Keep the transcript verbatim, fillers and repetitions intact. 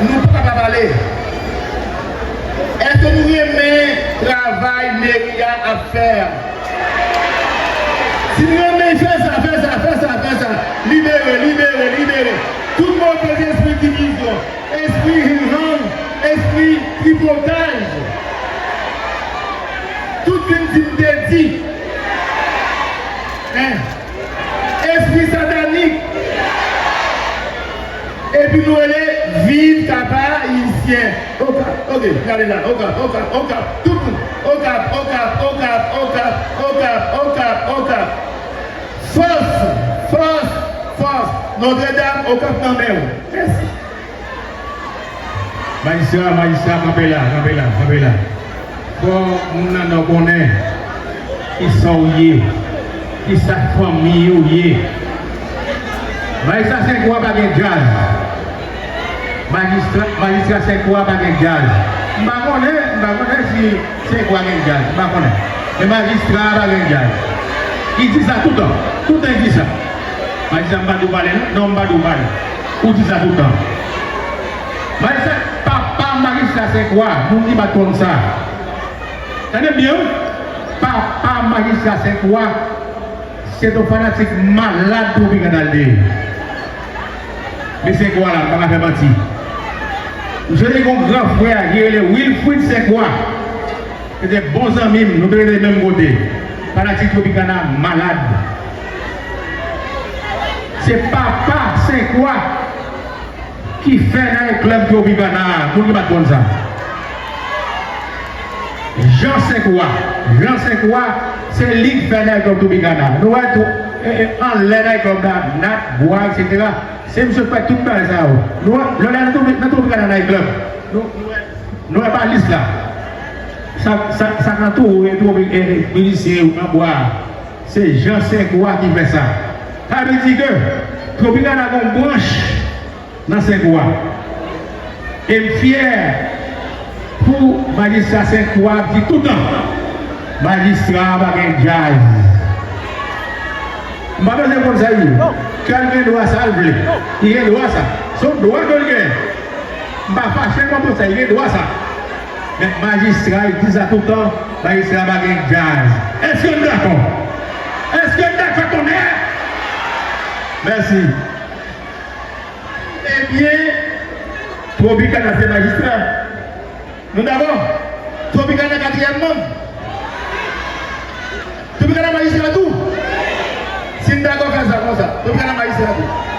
Nou pa ka pa pale. Èske nou renmen travay meri a ap fè a? Si nou renmen, fè sa, fè sa, fè sa, fè sa. Libere, libere, libere. Tout move espri divizyon, espri hang, espri tripotaj. Tout vin di m te di. Hein? Espri satanik. Epi nou rele viv Kap Ayisyen. Okap, oke, gade la, Okap, Okap, Okap, tout moun. Okap, Okap, Okap. Fòs, fòs, fòs. Nòtredam, Okap nan men w. Mèsi. Majistra, majistra, kanpe la, kanpe la, kanpe la. Fò moun nan nò konnen kisa w ye, kisa fanmi w ye. Majistra Senkwa pa gen djaz. Majistra, majistra Senkwa pa gen djaz. M pa konnen, m pa konnen si Senkwa gen djaz, m pa konnen. Men majistra a pa gen djaz. Li di sa toutan. Toutan li di sa. Majistra, m pa di w pale, non? Non, m pa di w pale. Ou di sa toutan. Majistra, papa majistra Senkwa, moun ki pa t konn sa. Tande byen, wi. Papa majistra Senkwa, se yon fanatik malad Tropicana l te ye. Men Senkwa la, m pa ka fè manti. Misye te gen yon gran frè ki rele Wilfrid Senkwa. Se te bon zanmi m, nou te rete menm kote. Fanatik Tropicana malad. Se papa Senkwa ki fè night club Tropicana a, moun ki pa t konn sa. Jean Senkwa. Jean Senkwa, se li k fè night club Tropicana. Nou wè tou, e, e, anlè night club la, nat, bwa, etsetera. Se misye k fè tout bagay sa yo. Nou wè, lè w ale nan Tropi-, nan Tropicana night club, nou, nou wè, nou wè balis la. Sa, sa, sa k antoure Tropi-, e, e, mizisyen yo nan bwa a. Se Jean Senkwa ki fè sa. Sa vle di ke Tropicana gen yon branch nan Senkwa. E m fyè pou majistra Senkwa ap di toutan, majistra a pa gen djaz. M pa bezwen konn sa l ye. Ke l gen dwa sa l vle. Li gen dwa sa. Se yon dwa ke l gen. M pa fache kont sa, li gen dwa sa. Men majistra, li di sa toutan, majistra pa gen djaz. Èske n dakò? Èske n dakò, tonnè? Mèsi. Ebyen, Tropicana se majistra. Nou dakò? Tropicana katriyèm manm. Tropicana majistra tou. Si n dakò, fè sa konsa. Tropicana majistra tou.